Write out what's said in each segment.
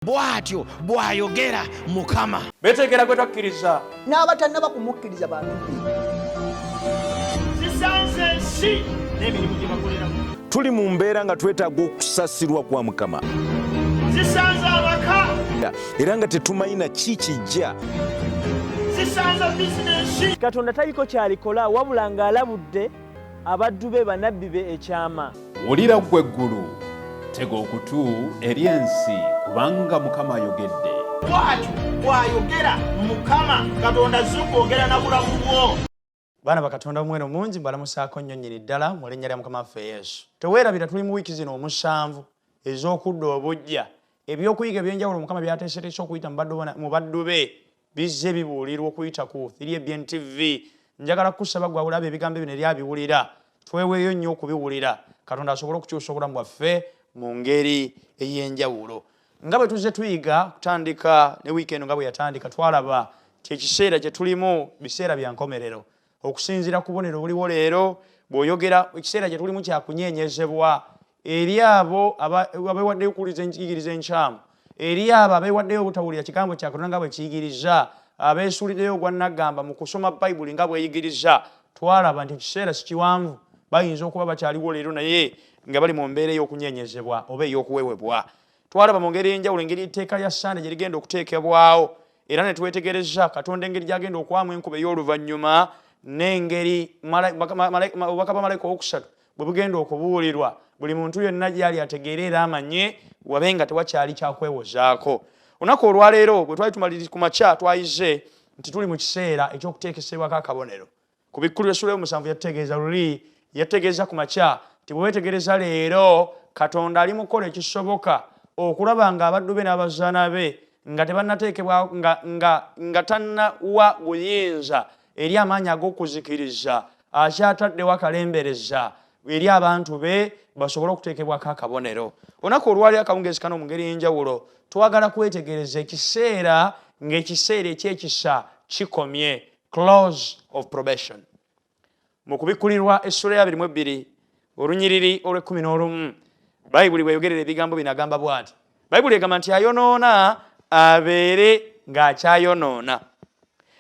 Bw'atyo bw'ayogera Mukama. Beetegera gwe twakkiriza. N'abatannaba kumukkiriza bantu be. Zisanze ensi n'emirimu gye bakoleramu. Tuli mu mbeera nga twetaaga okusasirwa kwa Mukama. Zisanze abaka. Era nga tetumanyi na ki kijja. Zisanze bizinensi. Katonda taliko kyalikola wabula ng'alabudde abaddu be bannabbi be ekyama. Wulira ggwe eggulu, tega okutu eri ensi, kubanga Mukama ayogedde. Bw'atyo bw'ayogera Mukama Katonda azze kwogera na bulamu bwo. Baana ba Katonda omuwendo mungi mbalamusaako nnyo nnyini ddala mu linnya lya Mukama waffe Yesu. Teweerabira tuli mu wiiki zino omusanvu ez'okudda obuggya. Ebyokuyiga eby'enjawulo Mukama by'ateeseteese okuyita mu baddu be bizze bibuulirwa okuyita ku 3ABN TV. Njagala kukusaba gwe awulaba ebigambo bino eri abiwulira, tweweeyo nnyo okubiwulira, Katonda asobole okukyusa obulamu bwaffe mu ngeri ey'enjawulo. Nga bwe tuzze tuyiga kutandika ne wiiki eno nga bwe yatandika, twalaba nti ekiseera kye tulimu biseera bya nkomerero. Okusinziira ku bubonero obuliwo leero, bw'oyogera ekiseera kye tulimu kya kunyeenyezebwa eri abo abeewaddeyo okuwuliriza enjigiriza enkyamu, eri abo abeewaddeyo obutawulira kigambo kya Katonda nga bwe kiyigiriza, abeesuuliddeyo ogwa nnaggamba mu kusoma Bayibuli nga bw'eyigiriza. Twalaba nti ekiseera si kiwanvu, bayinza okuba bakyaliwo leero naye nga bali mu mbeera ey'okunyeenyezebwa oba ey'okuwewebwa. Twalaba mu ngeri ey'enjawulo engeri etteeka lya Ssande gye ligenda okuteekebwawo era ne twetegereza Katonda engeri gy'agenda okuwaamu enkuba ey'oluvannyuma n'engeri obubaka bwa malayika owokusatu bwe bugenda okubuulirwa buli muntu yenna gy'ali ategeere era amanye wabe nga tewakyali kya kwewozaako. Olunaku olwaleero bwe twali tumaliriza ku makya twayize nti tuli mu kiseera eky'okuteekesebwako akabonero. Kubikkulirwa essuula y'omusanvu yatutegeeza luli, yatutegeeza ku makya nti bwe weetegereza leero Katonda ali mu kukola ekisoboka okulaba ng'abaddu be n'abazaana be nga tebannateekebwa nga, nga, nga tannawa buyinza eri amaanyi ag'okuzikiriza akyataddewo akalembereza eri abantu be basobole okuteekebwako akabonero. Olunaku olwali akawungeezi kano mu ngeri ey'enjawulo twagala kwetegereza ekiseera ng'ekiseera eky'ekisa kikomye, close of probation. Mu Kubikkulirwa essuula ya 22 olunyiriri olw'ekkumi n'olumu Bayibuli bw'eyogerera ebigambo bino agamba bw'ati. Bayibuli egamba nti ayonoona abeere ng'akyayonoona,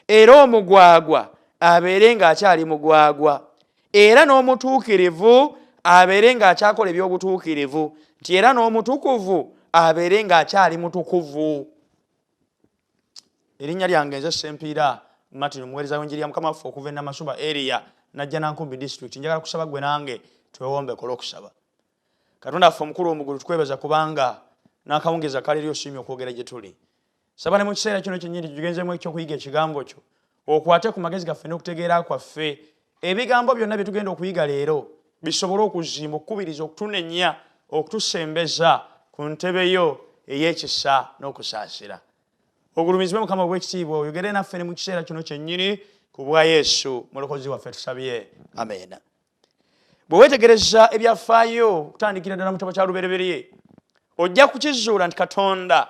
era omugwagwa abeere ng'akyali mugwagwa, era n'omutuukirivu abeere ng'akyakola eby'obutuukirivu, nti era n'omutukuvu abeere ng'akyali mutukuvu. Erinnya lyange nze Ssempiira Martin, omuweereza w'enjiri ya Mukama waffe okuva e Namasuba area, Najjanankumbi district. Njagala kusaba ggwe nange twewombeke olw'okusaba. Katonda waffe omukulu ow'omu ggulu, tukwebaza kubanga n'akawungeezi akaleero osiimye okwogera gye tuli. Saba ne mu kiseera kino kyennyini tugenzeemu eky'okuyiga ekigambo kyo, okwate ku magezi gaffe n'okutegeera kwaffe. Ebigambo byonna bye tugenda okuyiga leero bisobole okuzimba, okukubiriza, okutunenya, okutusembeza ku ntebe yo ey'ekisa n'okusaasira. Ogulumizibwe Mukama ow'ekitiibwa, oyogere naffe ne mu kiseera kino kyennyini ku bwa Yesu Mulokozi waffe tusabye. Amiina. Bwe weetegereza ebyafaayo okutandikira ddala mu kitabo kya Lubereberye, ojja kukizuula nti Katonda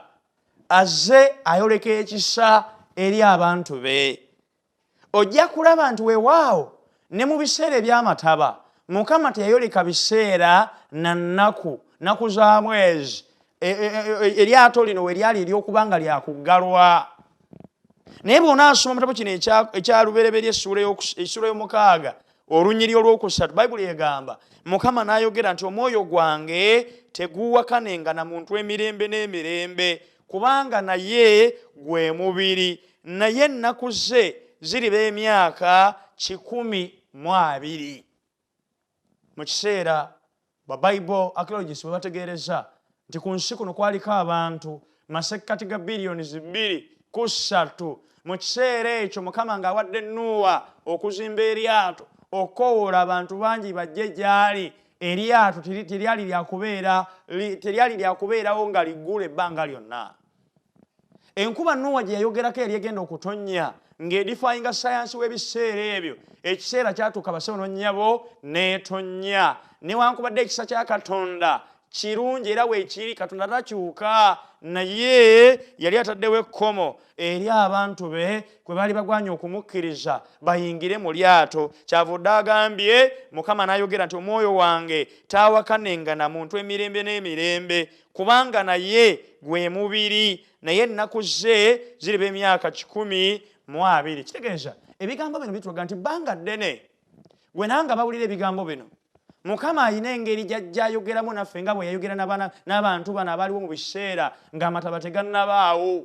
azze ayoleka ekisa eri abantu be. Ojja kulaba nti weewaawo ne mu biseera eby'amataba Mukama teyayoleka biseera na nnaku, nnaku za mwezi, eryato lino we lyali ery'okuba nga lyakuggalwa. Naye bw'onaasoma mu kitabo kino ekya Lubereberye essuula y'omukaaga olunyiriri olwokusatu, Bayibuli egamba Mukama n'ayogera nti omwoyo gwange teguwakanenga na muntu emirembe n'emirembe, kubanga naye gwe mubiri, naye ennaku ze ziriba emyaka 120. Mu kiseera ba Bible archaeologists bwe bategeereza nti ku nsi kuno kwaliko abantu masekkati ga biliyoni 2 ku 3, mu kiseera ekyo Mukama ng'awadde Nuuwa okuzimba eryato okukoowoola abantu bangi bajje gy'ali, eryato teryali lyakubeerawo nga liggula ebbanga lyonna. Enkuba Nuuwa gye yayogerako yali egenda okutonnya ng'edefyinga sayansi w'ebiseera ebyo. Ekiseera kyatuuka bassebo n'onnyabo n'etonnya. Newankubadde ekisa kya Katonda Kirungi era weekiri, Katonda takyuka, naye yali ataddewo ekkomo eri abantu be kwe baali bagwanye okumukkiriza bayingire mu lyato. Kyavudde agambye, Mukama n'ayogera nti, omwoyo wange taawakanenga na muntu emirembe n'emirembe, kubanga naye gwe mubiri, naye ennaku ze ziriba emyaka 120. Kitegeeza ebigambo bino bitulaga nti bbanga ddene gwe nange bawulira ebigambo bino, Mukama alina engeri gy'ajja ayogeramu naffe nga bwe yayogera n'abantu bano abaliwo mu biseera ng'amataba tegannabaawo,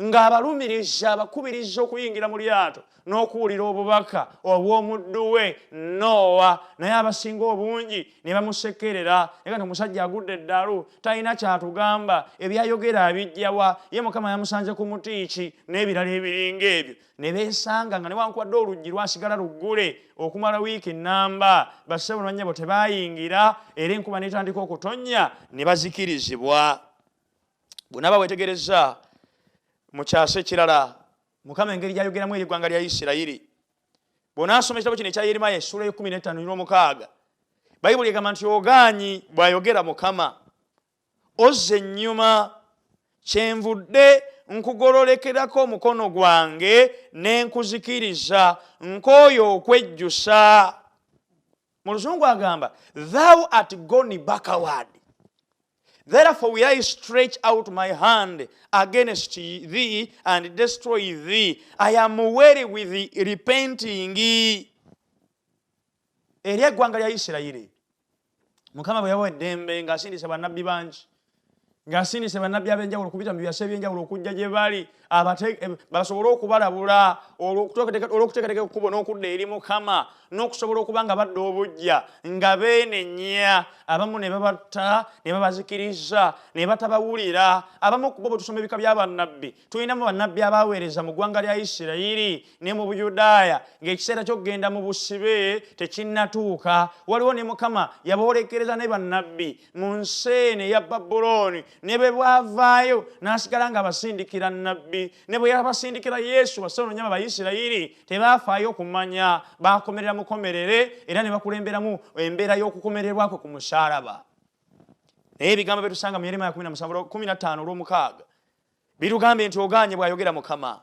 ng'abalumiriza, abakubiriza okuyingira mu lyato n'okuwulira obubaka obw'omuddu we Noowa, naye abasinga obungi ne bamusekerera. Naye kati omusajja agudde eddalu, talina kyatugamba, ebyayogera abijjawa, ye Mukama yamusanze ku mutiiki n'ebirala ebiringa ebyo. Ne beesanga nga newankubadde oluggi lwasigala luggule okumala wiiki nnamba, bassebo ne bannyabo tebaayingira, era enkuba n'etandika okutonnya ne bazikirizibwa. Bw'onaaba weetegereza mu kyasa ekirala, Mukama engeri gy'ayogeramu eri eggwanga lya Isirayiri. Bw'onaasoma ekitabo kino ekya Yeremiya essuula y'ekkumi n'ettaano n'omukaaga, Bayibuli egamba nti ogaanyi, bw'ayogera Mukama, ozze ennyuma, kyenvudde nkugololekerako omukono gwange ne nkuzikiriza, nkooye okwejjusa. Mu Luzungu agamba, thou art gone backward, therefore will I stretch out my hand against thee and destroy thee. I am weary with repenting. Eri eggwanga lya Isirayiri, Mukama bwe yawa eddembe ng'asindise bannabbi bangi, ng'asindise bannabbi ab'enjawulo okuyita mu byasa eby'enjawulo okujja gye bali basobole okubalabula olw'okuteekateeka ekkubo n'okudda eri Mukama n'okusobola okuba nga badda obuggya nga beenenya. Abamu ne babatta ne babazikiriza ne batabawulira. Abamu ku bo bwe tusoma ebika bya bannabbi, tulinamu bannabbi abaaweereza mu ggwanga lya Isirayiri ne mu Buyudaaya ng'ekiseera ky'okugenda mu busibe tekinnatuuka. Waliwo ne Mukama yaboolekereza ne bannabbi mu nsi eno eya Babulooni, ne bwe bwavaayo n'asigala ng'abasindikira nnabbi. Ne bwe yabasindikira Yesu, bassebo nnyabo, Abayisirayiri tebaafaayo okumanya, baakomerera mukomerere era ne bakulemberamu embeera y'okukomererwa kwe ku musaalaba. Naye ebigambo bye tusanga mu Yeremiya 17, 15 olw'omukaaga bitugambye nti ogaanye, bw'ayogera Mukama,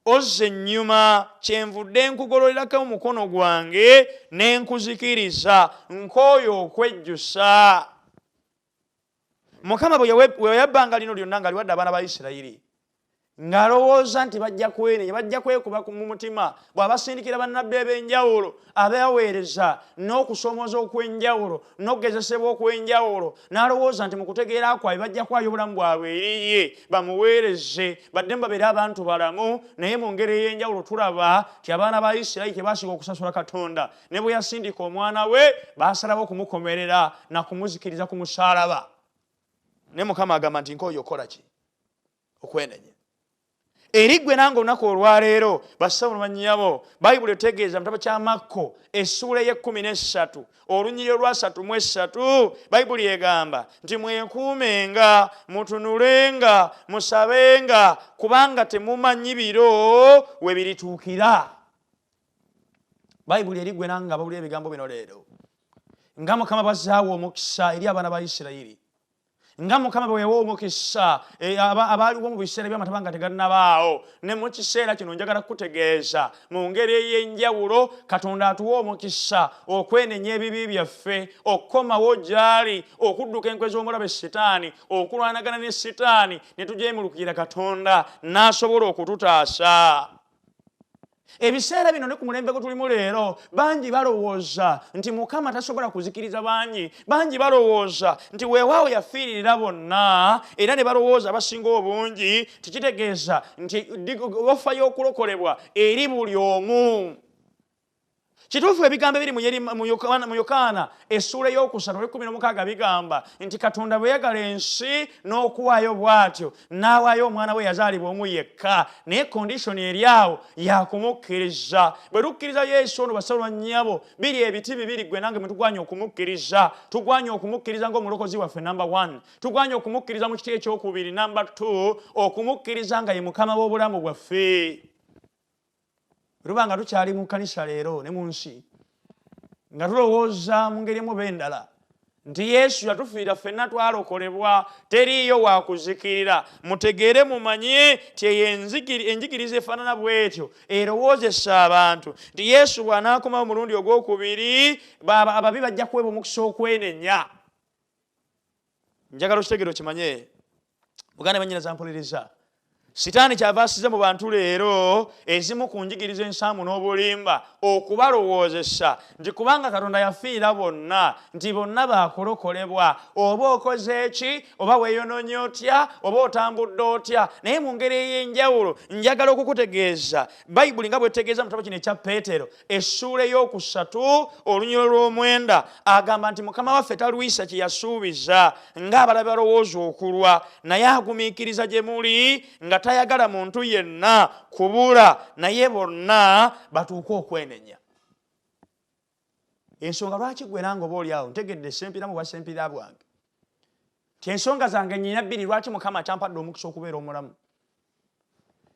ozze ennyuma, kyenvudde nkugololerako omukono gwange ne nkuzikiriza, nkooye okwejjusa. Mukama bwe yabbanga lino lyonna ng'aliwadde abaana ba Isirayiri, ng'alowooza nti bajja kwenenya, bajja kwekuba mu mutima, bw'abasindikira bannabbi ab'enjawulo abaweereza n'okusoomooza okw'enjawulo n'okugezesebwa okw'enjawulo, n'alowooza nti mu kutegeera kwabwe bajja kwayo obulamu bwabwe eri ye, bamuweereze, baddemu babeere abantu balamu. Naye mu ngeri ey'enjawulo tulaba nti abaana ba Isirayiri tebaasiga okusasula Katonda, ne bwe yasindika omwana we baasalawo okumukomerera na kumuzikiriza ku musaalaba. Ne Mukama agamba nti nkooye okukola ki? Okwenenya. Eri ggwe nange olunaku olwaleero, bassebo bannyabo, Bayibuli etegeeza mu kitabo kya Makko essuula ey'ekkumi n'essatu olunyiriri olwasatu mu essatu, Bayibuli egamba nti mwekuumenga, mutunulenga, musabenga, kubanga temumanyi biro we birituukira. Bayibuli eri ggwe nange abawulira ebigambo bino leero, nga Mukama bw'azzaawo omukisa eri abaana ba Isirayiri, nga Mukama bwe yawa omukisa abaaliwo mu biseera by'amataba nga tegannabaawo, ne mu kiseera kino njagala kukutegeeza mu ngeri ey'enjawulo Katonda atuwa omukisa okwenenya ebibi byaffe, okukomawo gy'ali, okudduka enkwe z'omulabe Sitaani, okulwanagana ne Sitaani, ne tujeemulukira Katonda n'asobola okututaasa. Ebiseera bino ne ku mulembe gwe tulimu leero, bangi balowooza nti Mukama tasobola kuzikiriza bangi. Bangi balowooza nti weewaawo yafiiririra bonna, era ne balowooza abasinga obungi tikitegeeza nti ofa y'okulokolebwa eri buli omu. Kituufu ebigambo ebiri mu Yokaana essuula ey'okusatu olw'ekkumi n'omukaaga bigamba nti Katonda bwe yagala ensi n'okuwaayo bw'atyo n'awaayo omwana we yazaalibwa omu yekka, naye kondishoni eri awo yakumukkiriza. Bwe tukkiriza Yesu ono, bassebo bannyabo, biri ebiti bibiri ggwe nange mwe tugwanye okumukkiriza. Tugwanye okumukkiriza ng'omulokozi waffe namba 1, tugwanye okumukkiriza mu kiti ekyokubiri namba 2, okumukkiriza nga ye Mukama w'obulamu bwaffe. Luba nga tukyali mu kkanisa leero ne mu nsi nga tulowooza mu ngeri emu oba endala Nti Yesu yatufiira ffenna, twalokolebwa, teriiyo wakuzikirira. Mutegeere mumanye nti eyo enjigiriza efaanana bw'etyo erowoozesa abantu nti Yesu bw'anaakomawo omulundi ogwokubiri, ababi bajja kuweebwa omukisa okwenenya. Njagala okitegeere okimanye, muganda bannyinaza mpuliriza. Sitaani kyava asize mu bantu leero ezimu ku njigiriza ensaamu n'obulimba okubalowoozesa nti kubanga Katonda yafiira bonna, nti bonna baakulokolebwa, oba okoze ki, oba weeyonoonye otya, oba otambudde otya. Naye mu ngeri ey'enjawulo njagala okukutegeeza Bayibuli nga bw'etegeeza mu kitabo kino ekya Peetero essuula ey'okusatu olunyiriri olw'omwenda, agamba nti Mukama waffe talwisa kye yasuubiza ng'abalala balowooza okulwa, naye agumiikiriza gye muli nga tayagala muntu yenna kubula, naye bonna batuuke okwenenya. Ensonga lwaki gwe nange oba oli awo ntegedde sempira mu bwasempira bwange ti ensonga zange nnyina bbiri lwaki Mukama akyampadde omukisa okubeera omulamu.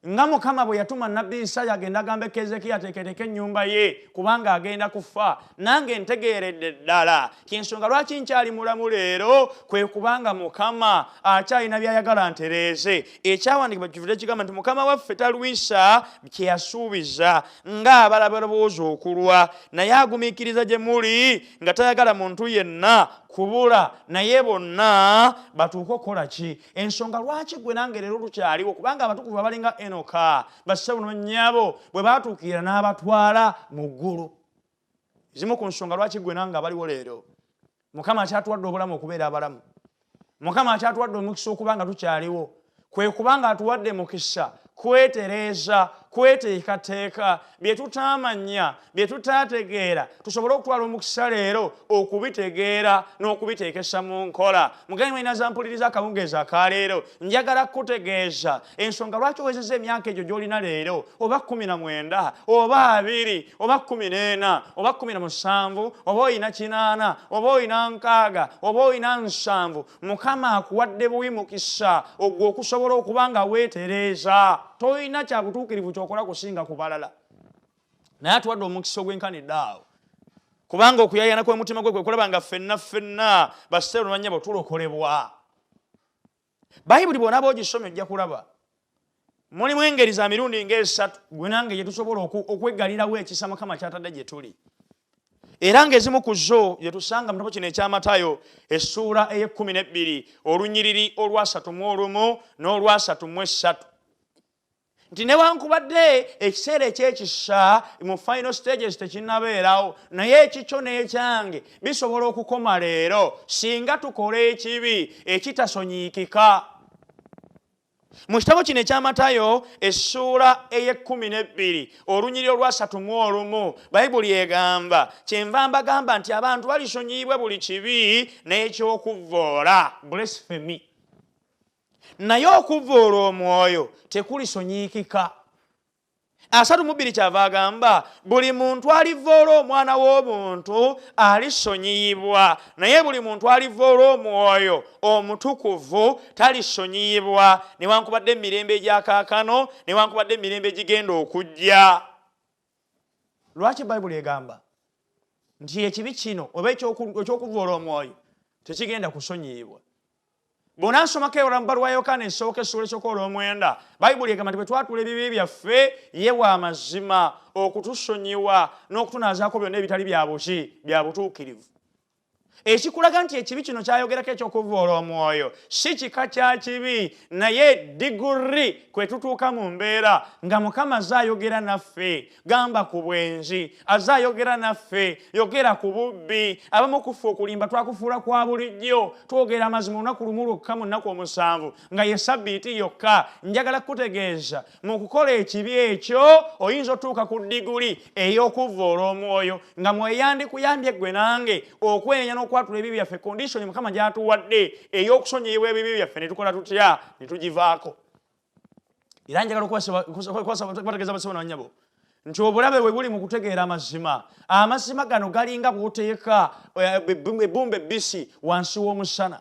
Nga Mukama bwe yatuma Nnabbi Isaaya agenda agambe Keezeekiya ateeketeeke ennyumba ye kubanga agenda kufa, nange ntegeeredde ddala ti ensonga lwaki nkyali mulamu leero kwe kubanga Mukama akyalina by'ayagala ntereeze. Ekyawandiikibwa kivudde kigamba nti Mukama waffe talwisa kye yasuubiza ng'abalala balowooza okulwa, naye agumiikiriza gye muli nga tayagala muntu yenna kubula, naye bonna batuuke okukola ki? Ensonga lwaki gwe nange leero tukyaliwo kubanga abatukuvu abalinga Enoka, bassebo ne bannyabo bwe baatuukirira n'abatwala mu ggulu. Ezimu ku nsonga lwaki gwe nange abaliwo leero, Mukama akyatuwadde obulamu okubeera abalamu, Mukama akyatuwadde omukisa okuba nga tukyaliwo, kwe kubanga atuwadde mukisa kwetereeza, kweteekateeka bye tutaamanya, bye tutaategeera, tusobole okutwala omukisa leero okubitegeera n'okubiteekesa mu nkola. Muganda mwenna mpuliriza akawungeezi aka leero, njagala kukutegeeza ensonga lwaki owezezza emyaka egyo gy'olina leero, oba 19, oba 20, oba 14, oba 17, oba olina 80, oba olina 60, oba olina 70. Mukama akuwadde buwi mukisa ogwo okusobola okuba nga weetereeza. Tolina kya butuukirivu ky'okola kusinga ku balala, naye atuwadde omukisa ogwenkanidde awo, kubanga okuyaayana kw'omutima gwe kwe kulaba nga ffenna ffenna bassebo ne bannyabo tulokolebwa. Bayibuli bw'onaaba ogisomye ojja kulaba mulimu engeri za mirundi ng'esatu gwe nange gye tusobola okweggalirawo ekisa Mukama ky'atadde gye tuli, era ng'ezimu ku zo gye tusanga mu kitabo kino ekya Matayo essuula ey'e12 olunyiriri olwasatu mu olumu n'olwasatu mu esatu, nti newankubadde ekiseera eky'ekisa mu final stages tekinnabeerawo, naye ekikyo n'ekyange bisobola okukoma leero singa tukola ekibi ekitasonyiikika. Mu kitabo kino ekya Matayo essuula ey'e12 olunyiriri olwasatu mu olumu, Bayibuli egamba, kyenva mbagamba nti abantu balisonyiyibwa buli kibi n'ekyokuvvoola, blasphemy, naye okuvvoola omwoyo tekulisonyiikika. 32 kyava agamba buli muntu alivvoola omwana w'omuntu alisonyiyibwa, naye buli muntu alivvoola omwoyo omutukuvu talisonyiyibwa, newankubadde emirembe egya kaakano, newankubadde emirembe egigenda okujja. Lwaki Bayibuli egamba nti ekibi kino oba ekyokuvvoola omwoyo tekigenda kusonyiyibwa? Bw'onaasomako ewala mu bbaluwa ya Yokaana esooka essuula esooka olw'omwenda, Bayibuli egamba nti bwe twatula ebibi byaffe, ye wa mazima okutusonyiwa n'okutunaazaako byonna ebitali bya buki, bya butuukirivu. Ekikulaga nti ekibi kino kyayogerako eky'okuvvoola omwoyo si kika kya kibi, naye diguri kwe tutuuka mu mbeera nga Mukama azze ayogera naffe. Gamba ku bwenzi, azze ayogera naffe, yogera ku bubbi. Abamu kufa okulimba twakufuula kwa bulijjo, twogera amazima olunaku lumu lwokka mu nnaku 7 nga ye sabbiiti yokka. Njagala kukutegeeza mu kukola ekibi ekyo oyinza otuuka ku diguli ey'okuvvoola omwoyo nga mweyandikuyambye ggwe nange okwenenya n'okwatula ebibi byaffe, kondishoni Mukama gy'atuwadde ey'okusonyiyibwa ebibi byaffe ne tukola tutya ne tugivaako. Era njagala okubategeeza bassebo na bannyabo nti obulabe bwe buli mu kutegeera amazima. Amazima gano galinga bw'oteeka ebbumba ebbisi wansi w'omusana.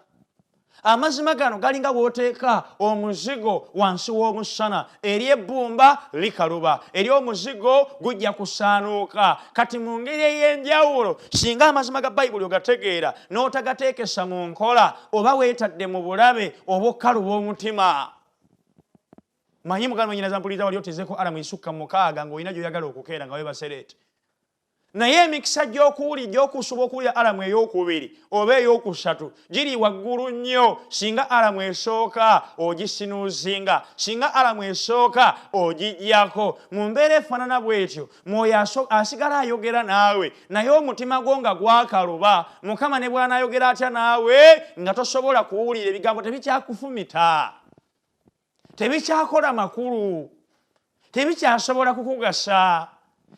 Amazima gano galinga bw'oteeka omuzigo wansi w'omusana, eri ebbumba likaluba, eri omuzigo gujja kusaanuuka. Kati mu ngeri ey'enjawulo, singa amazima ga Bayibuli ogategeera n'otagateekesa mu nkola, oba weetadde mu bulabe obw'okukaluba omutima. Manyi muganda mwennyinaza mpuliriza, wali otezeeko alamu esukka 6 ng'olina gy'oyagala okukeera nga weebasereete. Naye emikisa gy'okusobola okuwulira alamu ey'okubiri oba ey'okusatu giri waggulu nnyo singa alamu esooka ogisinuuzinga, singa alamu esooka ogiggyako. Mu mbeera efaanana bw'etyo, Mwoyo asigala ayogera naawe, naye omutima gwo nga gwakaluba. Mukama ne bw'anaayogera atya naawe nga tosobola kuwulira, ebigambo tebikyakufumita, tebikyakola makulu, tebikyasobola kukugasa.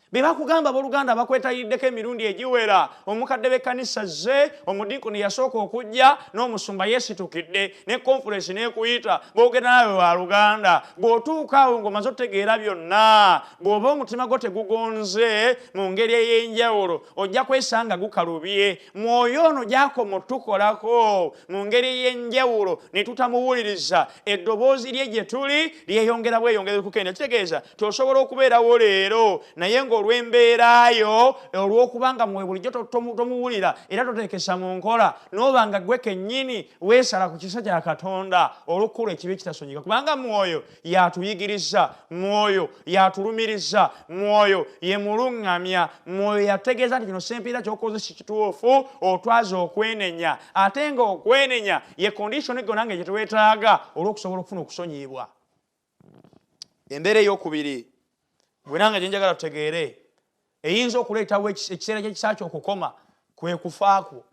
Bye bakugamba abooluganda bakwetayiddeko emirundi egiwera, omukadde w'ekkanisa zze, omudiikoni yasooka okujja, n'omusumba yeesitukidde, ne konfulensi n'ekuyita, boogera naawe waluganda. Bw'otuuka awo ng'omaze otegeera byonna, bw'oba omutima gwo tegugonze mu ngeri ey'enjawulo, ojja kwesanga gukalubye. Mwoyo ono gy'akoma otukolako mu ngeri ey'enjawulo ne tutamuwuliriza, eddoboozi lye gye tuli lyeyongera bweyongera okukenda. Kitegeeza tosobola okubeerawo leero naye ng'olw'embeerayo, olw'okubanga mwe bulijjo tomuwulira era toteekesa mu nkola, n'oba nga ggwe kennyini weesala ku kisa kya Katonda olw'okukola ekibi ekitasonyiyika. Kubanga Mwoyo yatuyigiriza, Mwoyo yatulumiriza, Mwoyo ye muluŋŋamya, Mwoyo yategeeza nti kino Ssempiira ky'okoze si kituufu, otwaze okwenenya. Ate ng'okwenenya ye kondishoni gyo nange gye twetaaga olw'okusobola okufuna okusonyiyibwa. Embeera ey'okubiri gwe nange gye njagala tutegeere eyinza okuleetawo ekiseera ky'ekisa kyo okukoma kwe kufa kwo.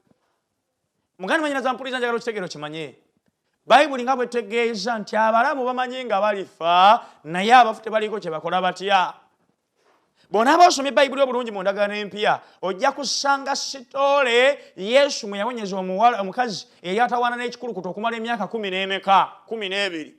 Muganda mwannyinaza mpuliriza, njagala okitegeere okimanye. Bayibuli nga bwetegeeza nti abalamu bamanyi nga balifa, naye abafu tebaliko kye bakola batya. Bw'onaaba osomye Bayibuli obulungi mu ndagaano empya, ojja kusanga sitoole Yesu mwe yawonyeza omukazi eyali atawaana n'ekikulukuto okumala emyaka 12.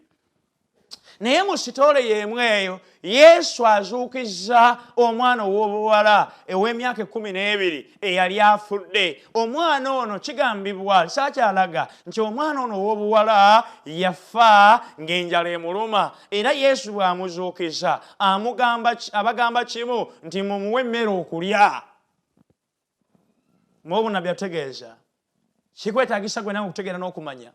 Naye mu sitoole y'emu eyo, Yesu azuukizza omwana ow'obuwala ow'emyaka 12 eyali afudde. Omwana ono kigambibwa, saakyalaga nti omwana ono ow'obuwala yafa ng'enjala emuluma, era Yesu bw'amuzuukiza abagamba kimu nti mumuwe emmere okulya. Mwobunnabbi ategeeza kikwetaagisa gwe nange okutegeera n'okumanya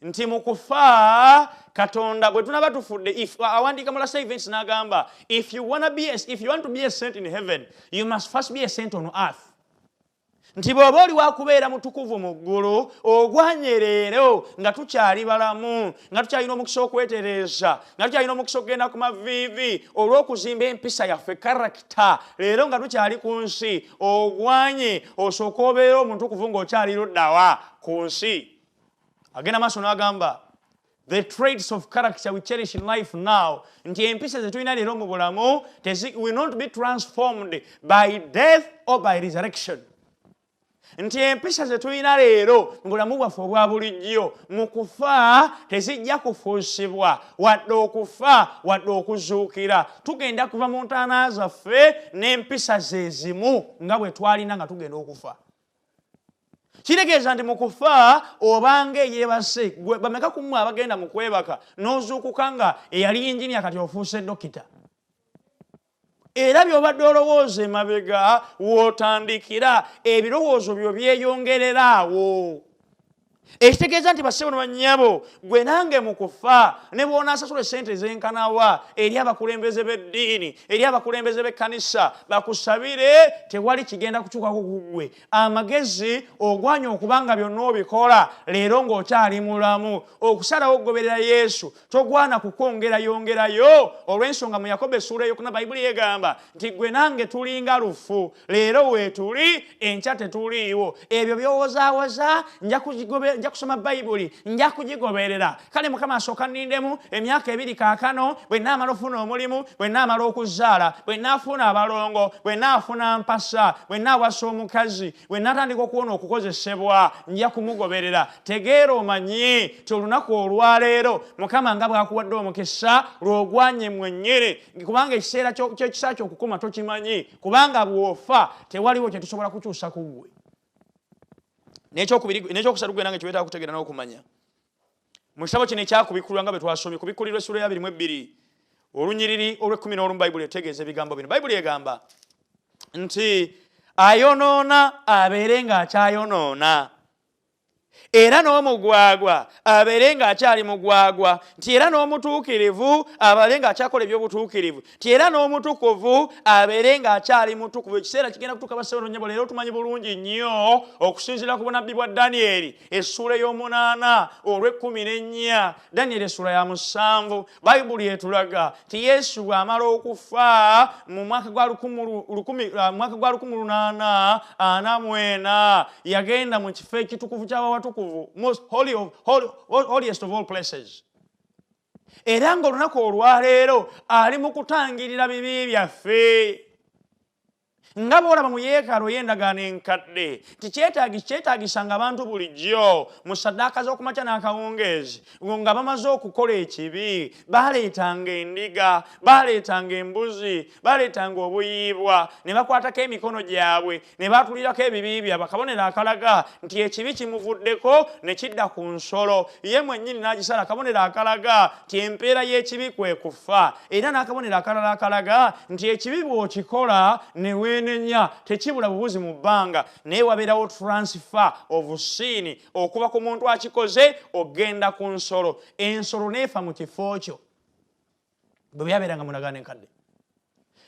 nti mu kufa Katonda bwe tunaba tufudde, awandiika mu Last Events n'agamba, if you want to be a saint in heaven, you must first be a saint on earth. Nti bw'oba oli wakubeera mutukuvu mu ggulu, ogwanye leero nga tukyali balamu, nga tukyalina omukisa okwetereeza, nga tukyalina omukisa okugenda ku maviivi olw'okuzimba empisa yaffe, character, leero nga tukyali ku nsi, ogwanye osooke obeere omutukuvu ng'okyali luddawa ku nsi. Agenda maaso n'agamba, the traits of character we cherish in life now, nti empisa ze tulina leero mu bulamu will not be transformed by death or by resurrection. Nti empisa ze tulina leero mu bulamu bwaffe obwa bulijjo mu kufa tezijja kufuusibwa wadde okufa wadde okuzuukira. Tugenda kuva mu ntaana zaffe n'empisa ze zimu nga bwe twalina nga tugenda okufa. Kitegeeza nti mu kufa obanga eyeebase, gwe bameka ku mmwe abagenda mu kwebaka n'ozuukuka nga eyali yinginiya kati ofuuse dokita. Era by'obadde olowooza emabega w'otandikira, ebirowoozo byo byeyongerera awo. Ekitegeeza nti bassebo ne bannyabo, gwe nange mu kufa ne bw'onaasasula essente ezenkanawa eri abakulembeze b'eddiini, eri abakulembeze b'ekkanisa bakusabire, tewali kigenda kukyukako ku ggwe. Amagezi ogwanye okuba nga byonna obikola leero ng'okyali mulamu. Okusalawo okugoberera Yesu togwana kukwongerayongerayo, olw'ensonga mu Yakobo essuula ey'okuna Bayibuli egamba nti ggwe nange tulinga lufu, leero weetuli, enkya tetuliiwo. Ebyo by'owozaawoza, nja kusoma Bayibuli, nja kugigoberera. Kale Mukama asooka nnindemu emyaka 2 kaakano, bwe nnaamala okufuna omulimu, bwe nnaamala okuzaala, bwe nnaafuna abalongo, bwe nnaafuna mpasa, bwe nnaawasa omukazi, bwe nnaatandika okuwona okukozesebwa, nja kumugoberera. Tegeera omanye nti olunaku olwaleero Mukama nga bw'akuwadde omukisa lw'ogwanye mwennyini, kubanga ekiseera ky'ekisa kyo okukoma tokimanyi, kubanga bw'ofa tewaliwo kye tusobola kukyusa ku ggwe. N'ekyokusatu gwe nange kye weetaaga okutegeera n'okumanya. Mu kitabo kino ekyakubikkulwa nga bwe twasomye, Kubikkulirwa essula ya 22 olunyiriri olw'e11, Bayibuli etegeeza ebigambo bino. Bayibuli egamba nti ayonoona abeere ng'akyayonoona, era n'omugwagwa abeere ng'akyali mugwagwa, nti era n'omutuukirivu abeere ng'akyakola eby'obutuukirivu, nti era n'omutukuvu abeere ng'akyali mutukuvu. Ekiseera kigenda kutuuka, bassebo nnyabo, leero tumanyi bulungi nnyo okusinziira ku bunabbi bwa Danyeri essuula ey'omunaana olw'e14, Danyeri essuula ya 7, Bayibuli etulaga nti Yesu bw'amala okufa mu mwaka gwa 1844, yagenda mu kifo ekitukuvu ky'awatukuvu, most holy of, holy, holiest of all places, era ng'olunaku olwaleero ali mu kutangirira bibi byaffe. Nga bw'olaba mu yeekaalu ey'endagaano enkadde nti kyetaagisanga abantu bulijjo mu saddaaka z'okumakya n'akawungeezi, nga bamaze okukola ekibi, baleetanga endiga, baleetanga embuzi, baleetanga obuyiibwa, ne bakwatako emikono gyabwe ne baatulirako ebibi byabwe, akabonero akalaga nti ekibi kimuvuddeko ne kidda ku nsolo, ye mwennyini n'agisala, akabonero akalaga nti empeera y'ekibi kwe kufa, era n'akabonero akalala akalaga nti ekibi bw'okikola ne weenenya tekibula bubuzi mu bbanga, naye wabeerawo transfer of sin okuva ku muntu akikoze ogenda ku nsolo, ensolo neefa mu kifo kyo, bwe byabeeranga mu ndagaano enkadde.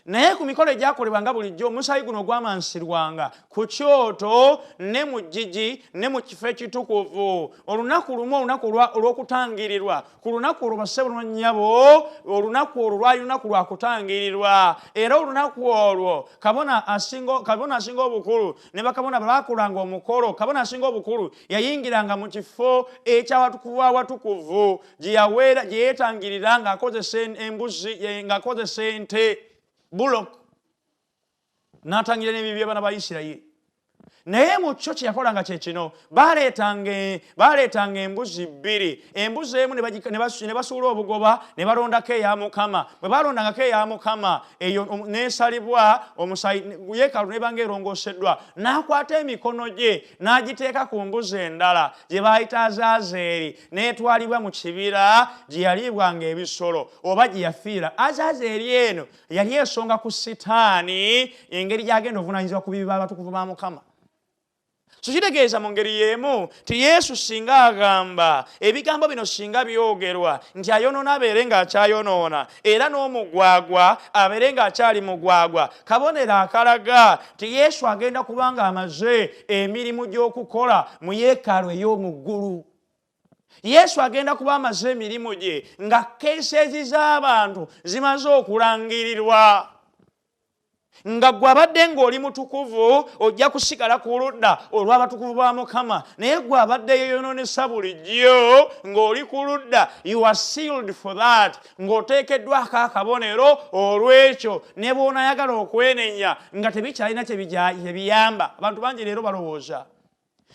Naye ku mikolo egyakolebwanga bulijjo, omusaayi guno gwamansirwanga ku kyoto ne mu ggigi ne mu kifo ekitukuvu olunaku lumu, olunaku olw'okutangirirwa. Ku lunaku olwo, bassebo nnyabo, olunaku olwo lwali lunaku lwa kutangirirwa, era olunaku olwo kabona asinga obukulu ne bakabona bakolanga omukolo. Kabona asinga obukulu yayingiranga mu kifo ekyawatukuvu awatukuvu gye yaweera, gye yeetangirira ng'akozesa embuzi, ng'akozesa ente, bullock, n'atangira n'ebibi by'abaana ba Isirayiri. Naye mu kyo kye yakolanga kye kino: baleetanga embuzi bbiri, embuzi emu ne basuula obugoba ne balondako eya Mukama. Bwe balondangako eya Mukama eyo n'esalibwa omusaayi, yeekaalu nebanga erongoseddwa, n'akwata emikono gye n'agiteeka ku mbuzi endala gye baayita Azazeeri, n'etwalibwa mu kibira gye yaliibwanga ebisolo oba gye yafiira. Azazeeri eno yali esonga ku Sitaani, engeri gy'agenda ovunaanyizibwa ku bibi b'abatukuvu ba Mukama. So kitegeeza mu ngeri y'emu nti Yesu singa agamba ebigambo bino, singa byogerwa nti ayonoona abeere ng'akyayonoona, era n'omugwagwa abeere ng'akyali mugwagwa, kabonero akalaga nti Yesu agenda kuba ng'amaze emirimu gy'okukola mu yeekaalu ey'omu ggulu. Yesu agenda kuba amaze emirimu gye nga cases z'abantu zimaze okulangirirwa, nga gwe abadde ng'oli mutukuvu ojja kusigala ku ludda olw'abatukuvu ba Mukama, naye gwe abadde yeyonoonesa bulijjo ng'oli ku ludda, you are sealed for that, ng'oteekeddwako akabonero olw'ekyo. Ne bw'onaayagala okwenenya nga tebikyalina kye biyamba. Abantu bangi leero balowooza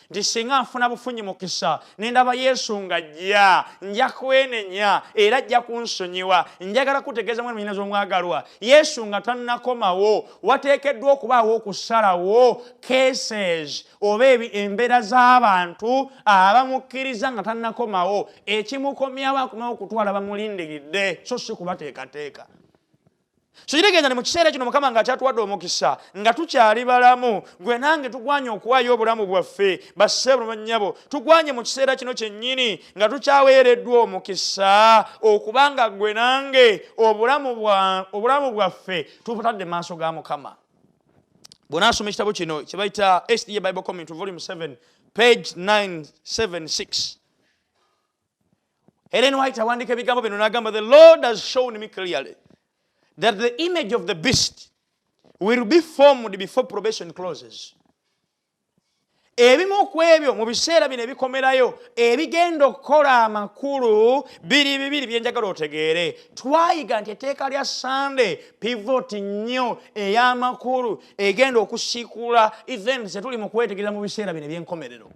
nti singa nfuna bufunyi mukisa ne ndaba Yesu ng'ajja, nja kwenenya era ajja kunsonyiwa. Njagala kutegeeza mwene mwenyinaza omwagalwa, Yesu nga tannakomawo wateekeddwa okubaawo okusalawo cases oba embeera z'abantu abamukkiriza nga tannakomawo. Ekimukomyawo, akomawo okutwala bamulindiridde, so si kubateekateeka. So kitegeeza ne mu kiseera kino Mukama ng'akyatuwadde omukisa nga tukyali balamu, gwe nange tugwanye okuwaayo obulamu bwaffe. Bassebo bannyabo, tugwanye mu kiseera kino kyennyini nga tukyaweereddwa omukisa okubanga gwe nange obulamu bwaffe tubutadde mu maaso ga Mukama. Bw'onaasoma ekitabo kino kye bayita SDA Bible Commentary, volume 7, page 976, Ellen White awandiika ebigambo bino n'agamba, "The Lord has shown me clearly that the image of the beast will be formed before probation closes." Ebimu ku ebyo mu biseera bino ebikomerayo ebigenda okukola amakulu biri bibiri byenjagala otegeere. Twayiga nti etteeka lya Sande pivot nnyo ey'amakulu egenda okusiikula events etuli mu kwetegereza mu biseera bino ebyenkomerero.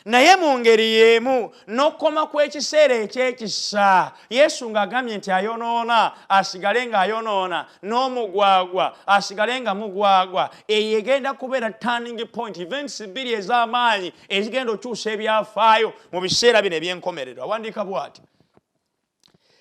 Naye mu ngeri y'emu n'okukoma kw'ekiseera eky'ekisa, Yesu ng'agambye nti ayonoona asigale ng'ayonoona, n'omugwagwa asigale nga mugwagwa, eyo egenda kubeera turning point, events bbiri ez'amaanyi ezigenda okukyusa ebyafaayo mu biseera bino eby'enkomerero. Awandiika bw'ati: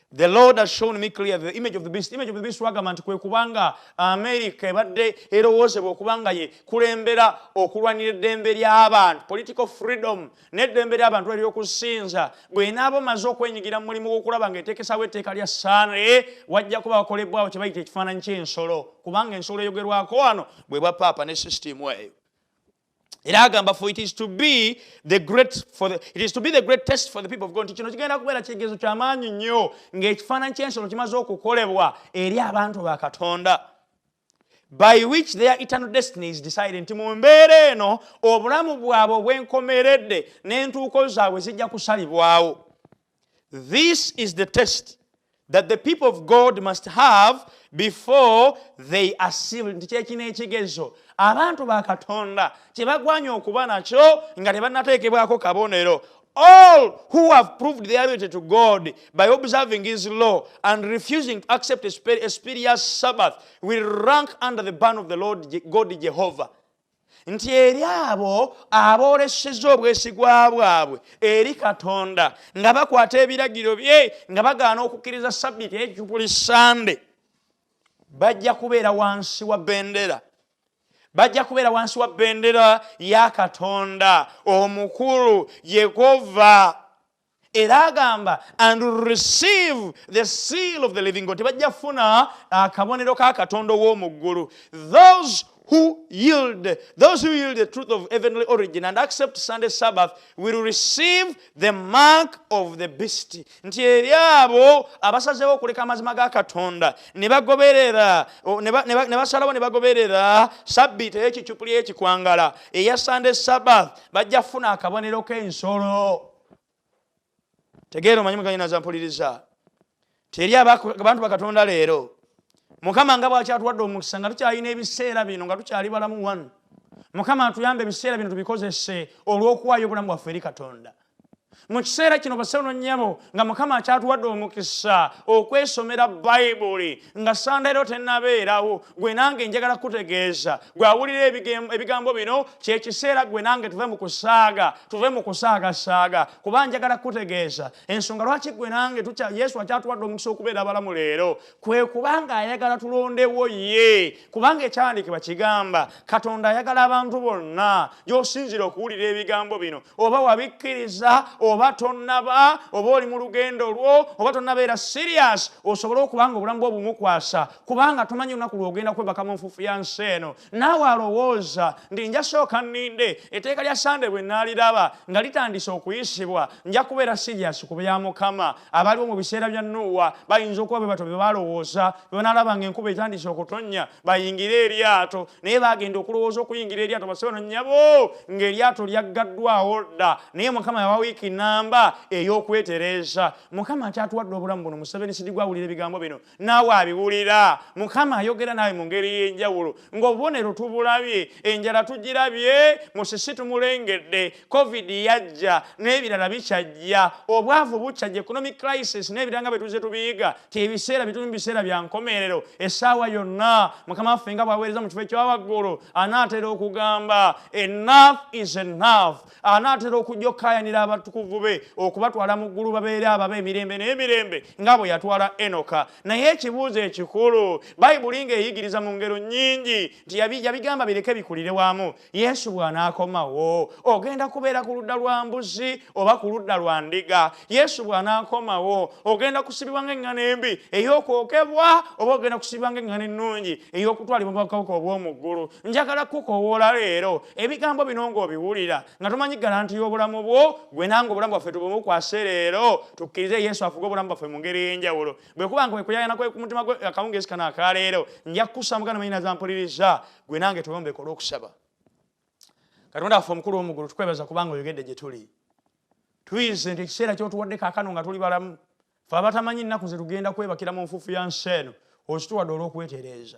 "The Lord has shown me clear the image of the beast." Image of the beast wagamba nti kwe kubanga America ebadde erowoozebwa okuba nga ye kulembera okulwanira eddembe ly'abantu, political freedom n'eddembe ly'abantu ery'okusinza, bw'enaaba omaze okwenyigira mu mulimu gw'okulaba ng'eteekesawo etteeka lya Sande, wajja kuba wakolebwawo kye bayita ekifaananyi ky'ensolo, kubanga ensolo eyogerwako wano bwe bwa paapa ne sisitimu eyo. Era agamba, "For it is to be the great for the, it is to be the great test for the people of God," nti kino kigenda kubeera kigezo kyamaanyi nnyo ng'ekifaananyi ky'ensolo kimaze okukolebwa eri abantu ba Katonda, "by which their eternal destiny is decided," nti mu mbeera eno obulamu bwabwe obwenkomeredde n'entuuko zaabwe zijja kusalibwawo. "This is the test that the people of God must have before they are sealed," nti kyekino ekigezo abantu ba Katonda kye bagwanye okuba nakyo nga tebannateekebwako kabonero. "All who have proved their loyalty to God by observing his law and refusing to accept a spurious Sabbath will rank under the ban of the Lord God Jehovah," nti eri abo aboolesezza obwesigwa bwabwe eri Katonda nga bakwata ebiragiro bye, nga bagaana okukkiriza sabbiiti ey'ekicupuli Sande, bajja kubeera wansi wa bendera, bajja kubeera wansi wa bendera ya Katonda omukulu Yehova. Era agamba, "and receive the seal of the living God," tebajja kufuna akabonero ka Katonda ow'omu ggulu. Those who yield the truth of heavenly origin and accept Sunday Sabbath will receive the mark of the beast," nti eri abo abasazeewo okuleka amazima ga Katonda ne bagoberera ne basalawo ne bagoberera sabbiiti ey'ekicupuli ekikwangala eya Sunday Sabbath, bajja kufuna akabonero k'ensolo. Tegeera omanyi muganyinaza mpuliriza, teri abantu bakatonda leero Mukama nga bwakyatuwadde omukisa nga tukyalina ebiseera bino, nga tukyali balamu wano, Mukama atuyambe ebiseera bino tubikozese olw'okuwaayo obulamu bwaffe eri Katonda mu kiseera kino. Bassebo nnyabo, nga Mukama akyatuwadde omukisa okwesomera Bayibuli nga Sande ero tennabeerawo, gwe nange njagala kutegeeza, gwe awulira ebigambo bino, kyekiseera gwe nange tuve mu kusaaga, tuve mu kusaagasaaga, kuba njagala kutegeeza ensonga lwaki gwe nange Yesu akyatuwadde omukisa okubeera abalamu leero, kwe kubanga ayagala tulondewo ye, kubanga ekyawandiikibwa kigamba Katonda ayagala abantu bonna gy'osinzira okuwulira ebigambo bino, oba wabikkiriza oba tonnaba, oba oli mu lugendo lwo oba tonnabeera serious, osobole okuba nga obulamu bwo bumukwasa, kubanga tomanyi olunaku lwogenda kwebaka mu nfuufu ya nsi eno. Naawe alowooza nti nja sooka nninde etteeka lya Sande bwe naaliraba nga litandise okuyisibwa, nja kubeera serious ku bya Mukama. Abaliwo mu biseera bya Nuuwa bayinza okuba bwe batyo bye balowooza, bwe banaalaba nga enkuba etandise okutonnya bayingire eryato, naye bagenda okulowooza okuyingira eryato, bassebo nnyabo, ng'eryato lyaggaddwawo dda. Naye Mukama yawa wiiki namba ey'okwetereeza. Mukama akyatuwadde obulamu buno. Museveni sidi gwawulira ebigambo bino, naawe abiwulira, Mukama ayogera naawe mu ngeri y'enjawulo, ng'obubonero tubulabye, enjala tugirabye, musisi tumulengedde, COVID yajja n'ebirala bikyajja, obwavu bukyajja, economic crisis n'ebirala nga bwe tuze tubiyiga ti ebiseera bituli mu biseera bya nkomerero. Essaawa yonna Mukama waffe nga bw'aweereza mu kifo ekyawaggulu anaatera okugamba enough is enough, anaatera okujja okukaayanira abatukuvu be okubatwala mu ggulu babeere ababe emirembe n'emirembe nga bwe yatwala Enoka. Naye ekibuuzo ekikulu, Bayibuli ng'eyigiriza mu ngero nnyingi nti yabigamba bireke bikulire wamu, Yesu bw'anaakomawo ogenda kubeera ku ludda lwa mbuzi oba ku ludda lwa ndiga? Yesu bw'anaakomawo ogenda kusibibwa ng'eŋŋano embi ey'okwokebwa oba ogenda kusibibwa ng'eŋŋano ennungi ey'okutwalibwa mu bwakabaka obw'omu ggulu? Njagala kukoowoola leero ebigambo bino ng'obiwulira nga tomanyi guarantee y'obulamu bwo. Gwe nange obulamu bwaffe tubumukwase leero, tukkirize Yesu afuge obulamu bwaffe mu ngeri ey'enjawulo. Bwe kuba nga bwe kuyayana kwe ku mutima gwe akawungeezi kano akaleero, nja kukussa muganda manyina mpuliriza, gwe nange tubombeke olw'okusaba. Katonda waffe omukulu w'omuggulu, tukwebaza kubanga oyogedde gye tuli. Tuyize nti ekiseera ky'otuwadde kaakano nga tuli balamu, fe abatamanyi nnaku ze tugenda kwebakira mu nfuufu ya nsi eno, okituwadde olw'okwetereeza.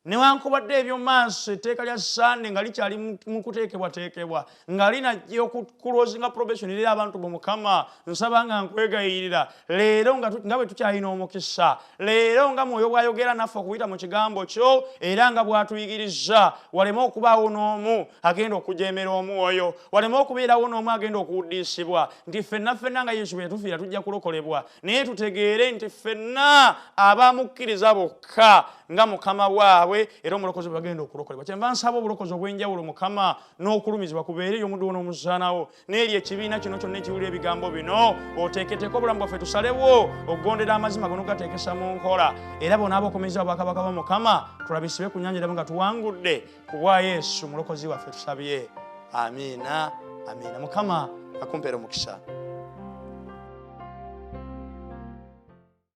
Newankubadde eby'omu maaso, etteeka lya Sande nga likyali mu kuteekebwateekebwa, nga linajja okuclosinga probation eri abantu bo, Mukama, nsaba nga nkwegayirira leero nga bwe tukyalina omukisa leero, nga Mwoyo bw'ayogera naffe okuyita mu kigambo kyo era nga bw'atuyigiriza, waleme okubaawo n'omu agenda okujeemera Omwoyo, waleme okubeerawo n'omu agenda okuwuddiisibwa, nti ffenna ffenna nga Yesu bwe yatufiira tujja kulokolebwa. Naye tutegeere nti ffenna abamukkiriza bokka nga Mukama waabwe era Omulokozi bwe bagenda okulokolebwa. Kyenva nsaba obulokozi obw'enjawulo, Mukama, n'okulumizibwa kubeere eri omuddu wo n'omuzaanawo n'eri ekibiina kino kyonna ekiwulira ebigambo bino. Oteeketeeke obulamu bwaffe, tusalewo okugondera amazima gono, gateekesa mu nkola, era bona abakomeza obwakabaka bwa Mukama tulabisibe ku nnyanja eramu nga tuwangudde ku bwa Yesu Mulokozi waffe tusabye. Amiina, amiina. Mukama akumpeera omukisa.